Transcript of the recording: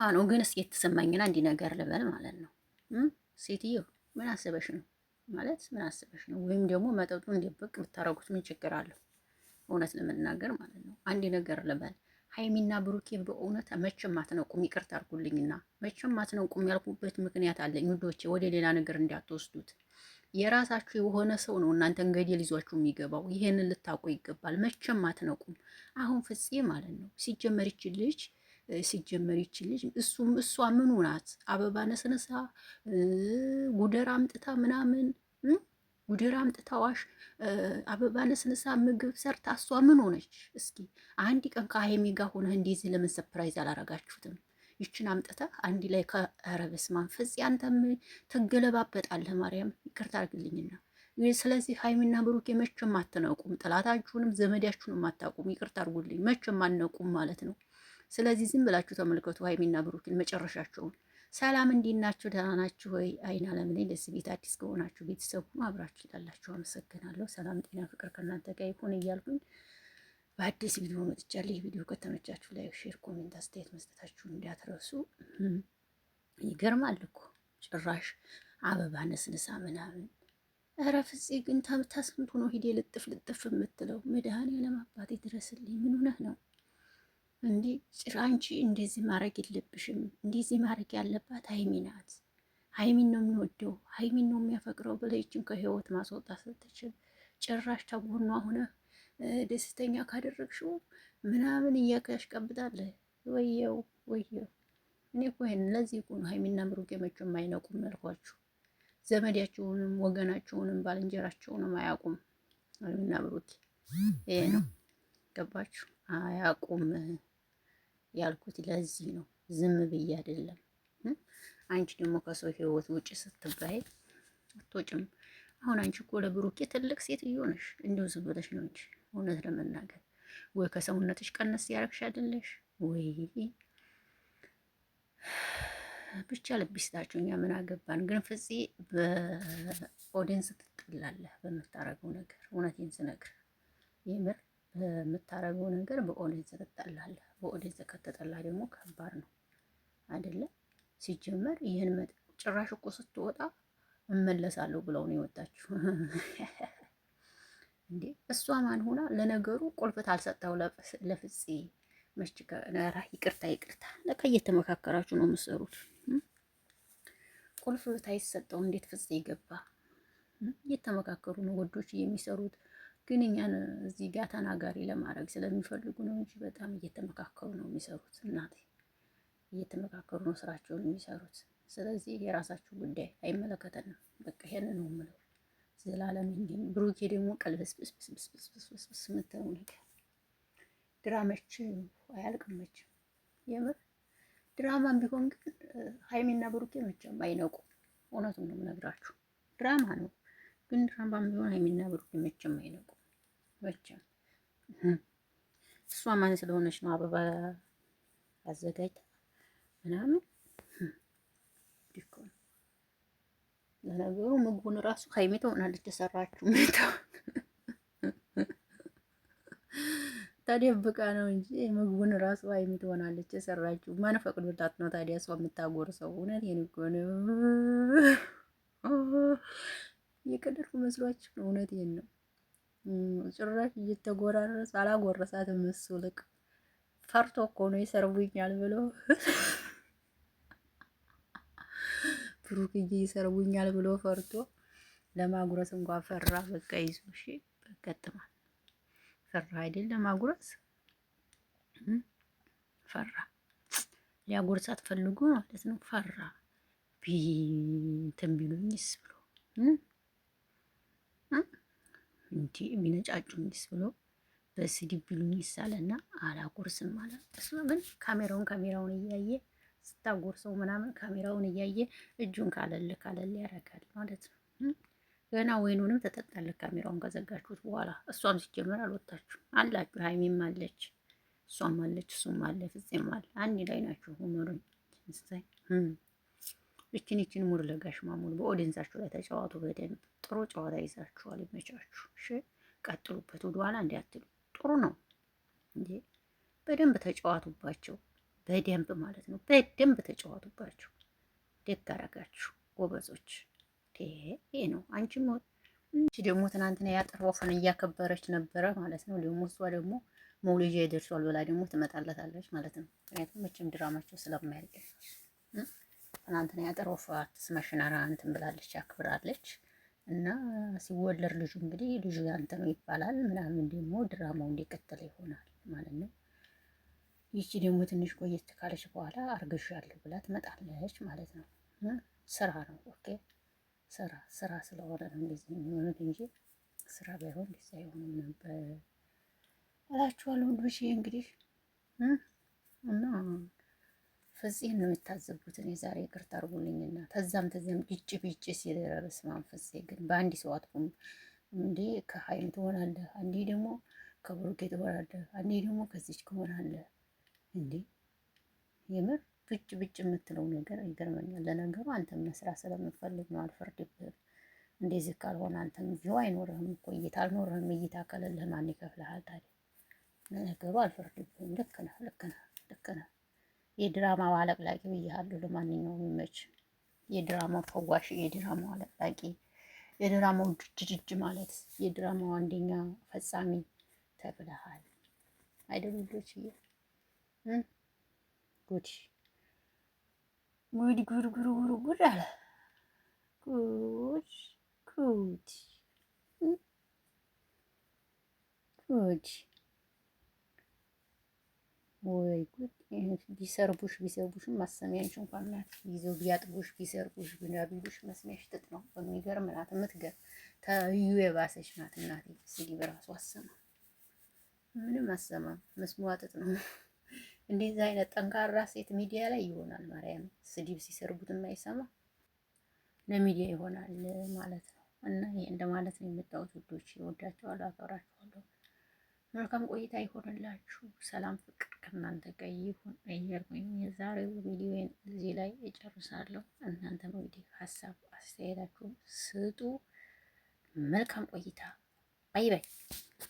ነው ግን እስኪ የተሰማኝን አንድ ነገር ልበል ማለት ነው። ሴትዮ ምን አስበሽ ነው ማለት ምን አስበሽ ነው? ወይም ደግሞ መጠጡን እንዲበቅ ብታረጉት ምን ችግር አለው? እውነት ለመናገር ማለት ነው። አንድ ነገር ልበል፣ ሀይሚና ብሩኬ በእውነት መቼም አትነቁም። ይቅርታ አድርጉልኝና መቼም አትነቁም ያልኩበት ምክንያት አለኝ ውዶቼ፣ ወደ ሌላ ነገር እንዳትወስዱት። የራሳችሁ የሆነ ሰው ነው እናንተ እንገደል ይዟችሁ የሚገባው። ይሄንን ልታውቁ ይገባል። መቼም አትነቁም። አሁን ፍፄ ማለት ነው ሲጀመር ይች ልጅ ሲጀመር ይች ልጅ እሱም እሷ ምኑ ናት? አበባ ነስንሳ ጉደር አምጥታ ምናምን ጉደር አምጥታ ዋሽ አበባ ነስንሳ ምግብ ሰርታ እሷ ምን ሆነች? እስኪ አንድ ቀን ከሀይሚ ጋር ሆነህ እንደዚህ ለምን surprise አላረጋችሁትም? ይችን አምጥተ አንድ ላይ ከኧረ በስመ አብ ፍፄ አንተም ትገለባበጣለህ። ማርያም ይቅርታ አድርግልኝና ስለዚህ ሀይሚና ብሩኬ መቼም አትነቁም። ጥላታችሁንም ዘመዳችሁንም አታውቁም። ይቅርታ አድርጉልኝ፣ መቼም አትነቁም ማለት ነው። ስለዚህ ዝም ብላችሁ ተመልከቱ ሀይሚና ብሩኬን መጨረሻቸውን። ሰላም እንዴት ናችሁ? ደህና ናችሁ ወይ? አይን አለም ነኝ። ለዚህ ቤት አዲስ ከሆናችሁ ቤተሰቡ አብራችሁ ይላላችሁ። አመሰግናለሁ። ሰላም፣ ጤና፣ ፍቅር ከእናንተ ጋር ይሁን እያልኩኝ በአዲስ ቪዲዮ መጥቻለሁ። ይህ ቪዲዮ ከተመቻችሁ like፣ share፣ comment አስተያየት መስጠታችሁ እንዳትረሱ። ይገርማል እኮ ጭራሽ አበባ ነስንሳ ምናምን። ኧረ ፍፄ ግን ተስንቱ ነው ሂዴ ልጥፍ ልጥፍ የምትለው። መድኃኔዓለም አባቴ ድረስልኝ። ምን ሆነህ ነው? እንዲ ጭራንቺ እንደዚህ ማድረግ የለብሽም። እንደዚህ ማድረግ ያለባት ሀይሚ ናት። ሀይሚን ነው የሚወደው፣ ሀይሚን ነው የሚያፈቅረው ብለህ ከህይወት ማስወጣት ስትችል ጭራሽ ተጎኗ ሆነ ደስተኛ ካደረግሽው ምናምን እያከያሽቀብጣለህ። ወየው ወየው። እኔ እኮ ይሄን ለዚህ እኮ ነው ሀይሚና ብሩኬ መቼም አይነቁም ያልኳችሁ። ዘመዳቸውንም ወገናቸውንም ባልንጀራቸውንም አያውቁም ሀይሚና ብሩኬ። ይሄ ነው ገባችሁ? አያውቁም ያልኩት ለዚህ ነው፣ ዝም ብዬ አይደለም። አንቺ ደግሞ ከሰው ህይወት ውጭ ስትባይ አትወጭም። አሁን አንቺ እኮ ለብሩኬ ትልቅ ሴትዮ ነሽ፣ እንዲሁ ዝም ብለሽ ነው እንጂ እውነት ለመናገር ወይ ከሰውነትሽ ቀነስ ያደረግሽ አይደለሽ ወይ ብቻ ልብ ይስጣችሁ። እኛ ምን አገባን? ግን ፍፄ በ audience ትጠላለህ በምታረገው ነገር። እውነቴን ስነግር የምር በምታረገው ነገር በ audience ትጠላለህ። በ audience ከተጠላ ደግሞ ከባድ ነው አይደለ? ሲጀመር ይህን ጭራሽ እኮ ስትወጣ እመለሳለሁ ብለው ነው የወጣችሁ እንዴ? እሷ ማን ሆና? ለነገሩ ቁልፍት አልሰጠው ለፍፄ መች ኧረ ይቅርታ ይቅርታ፣ ለካ እየተመካከራችሁ ነው የምትሰሩት። ቁልፍ ታይሰጠው እንዴት ፍፄ ገባ? እየተመካከሩ ነው ወዶች የሚሰሩት። ግን እኛን እዚህ ጋር ተናጋሪ ለማድረግ ስለሚፈልጉ ነው እንጂ በጣም እየተመካከሩ ነው የሚሰሩት። እናቴ እየተመካከሩ ነው ስራቸውን የሚሰሩት። ስለዚህ የራሳችሁ ጉዳይ አይመለከተንም። በቃ ይሄን ነው የምለው። ዘላለም እንግዲህ ብሩኬ ደግሞ ቀልበስብስብስብስብስብስ የምትለው ነገር ድራመች አያልቅም መቼም። የምር ድራማም ቢሆን ግን ሀይሜና ብሩኬ መቼም አይነቁም። እውነቱን ነው የምነግራችሁ። ድራማ ነው ግን ድራማም ቢሆን ሀይሜና ብሩኬ መቼም አይነቁም። መቼም እሷ ማን ስለሆነች ነው አበባ አዘጋጅታ ምናምን ዲኮ ለነገሩ ምግቡን ራሱ ሀይሚ ትሆናለች የሰራችው። ተደብቃ ነው እንጂ ምግቡን ራሱ ሀይሚ ትሆናለች የሰራችው። ማን ፈቅዶላት ነው ታዲያ እሷ የምታጎርሰው? እውነቴን እኮ ነው። የቀለድኩ መስሏችሁ ነው? እውነቴን ነው። ጭራሽ እየተጎራረሰ አላጎረሳትም። እሱ ልቅ ፈርቶ እኮ ነው ይሰርቡኛል ብሎ ብሩክዬ ይሰርቡኛል ብሎ ፈርቶ ለማጉረስ እንኳን ፈራ። በቃ ይዞ እሺ በቀጥማል ፈራ አይደል? ለማጉረስ ፈራ። ሊያጎርሳት ፈልጎ ማለት ነው። ፈራ ቢንትን ቢሉኝስ ብሎ እንዲ ቢነጫጩኝስ ብሎ በስድብ ቢሉኝስ አለና አላጎርስም አለ። እሱ ግን ካሜራውን ካሜራውን እያየ ስታጎርሰው ምናምን ካሜራውን እያየ እጁን ካለል ካለል ያደርጋል ማለት ነው። ገና ወይኑንም ተጠጣለህ ካሜራውን ከዘጋችሁት በኋላ። እሷም ሲጀምር አልወጣችሁ አላችሁ። ሀይሚም አለች፣ እሷም አለች፣ እሱም አለ፣ ፍፄም አለ። አንድ ላይ ናችሁ። ሁመሩኝ ይችን ይችን ሙድ ለጋሽ ማሙድ በ audience ኣችሁ ላይ ተጫዋቱ። በደንብ ጥሩ ጨዋታ ይዛችኋል። ይመቻችሁ። እሺ ቀጥሉበት፣ ወደኋላ እንዲያትሉ ጥሩ ነው እንዴ። በደንብ ተጫዋቱባቸው። በደንብ ማለት ነው። በደንብ ተጫወቱባችሁ። ደግ አደረጋችሁ ጎበዞች። ይሄ ነው። አንቺም እቺ ደግሞ ትናንትና ያጠሯፈን እያከበረች ነበረ ማለት ነው። ደግሞ እሷ ደግሞ መውለጃ ይደርሷል ብላ ደግሞ ትመጣለታለች ማለት ነው። ምክንያቱም መቼም ድራማቸው ስለማያልቅ ትናንትና ያጠሮፋ አትስመሽናራ እንትን ብላለች፣ አክብራለች። እና ሲወለድ ልጁ እንግዲህ ልጁ ያንተ ነው ይባላል ምናምን ደግሞ ድራማው እንዲቀጥል ይሆናል ማለት ነው። ይቺ ደግሞ ትንሽ ቆየት ካለች በኋላ አርግዣለሁ ብላ ትመጣለች ማለት ነው። ስራ ነው። okay ስራ ስራ ስለሆነ ነው እንደዚህ የሚሆኑት እንጂ ስራ ባይሆን እንደዚህ አይሆኑም ነበር እላችኋለሁ። ወንዶች እንግዲህ እና ፍፄን ነው የታዘብኩት እኔ ዛሬ ይቅርታ አድርጉልኝና ተዛም ተዚያም ግጭ ብጭ ሲል በስመ አብ። ፍፄ ግን በአንድ ሰው አትቁም እንዴ! ከሀይም ትሆናለህ፣ አንዴ ደግሞ ከብሩኬ ትሆናለህ፣ አንዴ ደግሞ ከዚች ትሆናለህ። እንዴ የምር ብጭ ብጭ የምትለው ነገር ይገርመኛል። ለነገሩ አንተም መስራት ስለምፈልግ ነው፣ አልፈርድብህም። እንደዚህ ካልሆነ አንተም view አይኖርህም እኮ እይታ አልኖርህም። እይታ ከሌለህ ማን ይከፍልሃል ታዲያ? ለነገሩ አልፈርድብህም። ልክ ነህ፣ ልክ ነህ፣ ልክ ነህ። የድራማው አለቅላቂ ብያለሁ። ለማንኛውም ይመች። የድራማው ፈዋሽ፣ የድራማው አለቅላቂ፣ የድራማው ድጅድጅ ማለት የድራማው አንደኛ ፈጻሚ ተብለሃል አይደል? ልጆችዬ ጉድ ጉድ ጉድ ጉድ ጉድ ጉድ አለ ጉድ ጉድ ጉድ ወይ ጉድ! ቢሰርቡሽ ቢሰርቡሽም ማሰሚያንሽ እንኳን ናት። ይዘው ቢያጥቡሽ ቢሰርቡሽ ቢያብሉሽ መስሚያሽ ጥጥ ነው። በሚገርም ናት የምትገርም ተዩ የባሰች ናት እናቴ። ስዲ በራሱ አሰማ ምንም አሰማ መስሚዋ ጥጥ ነው። እንደዚህ አይነት ጠንካራ ሴት ሚዲያ ላይ ይሆናል። ማርያም ስድብ ሲሰርቡት የማይሰማ ለሚዲያ ይሆናል ማለት ነው። እና ይሄ እንደማለት ነው የመጣሁት ውዶች፣ እወዳችኋለሁ፣ አከብራችኋለሁ። መልካም ቆይታ ይሆንላችሁ። ሰላም ፍቅር ከእናንተ ጋር ይሁን እያልኩኝ የዛሬው ቪዲዮን እዚህ ላይ እጨርሳለሁ። እናንተም እንግዲህ ሀሳብ አስተያየታችሁን ስጡ። መልካም ቆይታ። bye bye።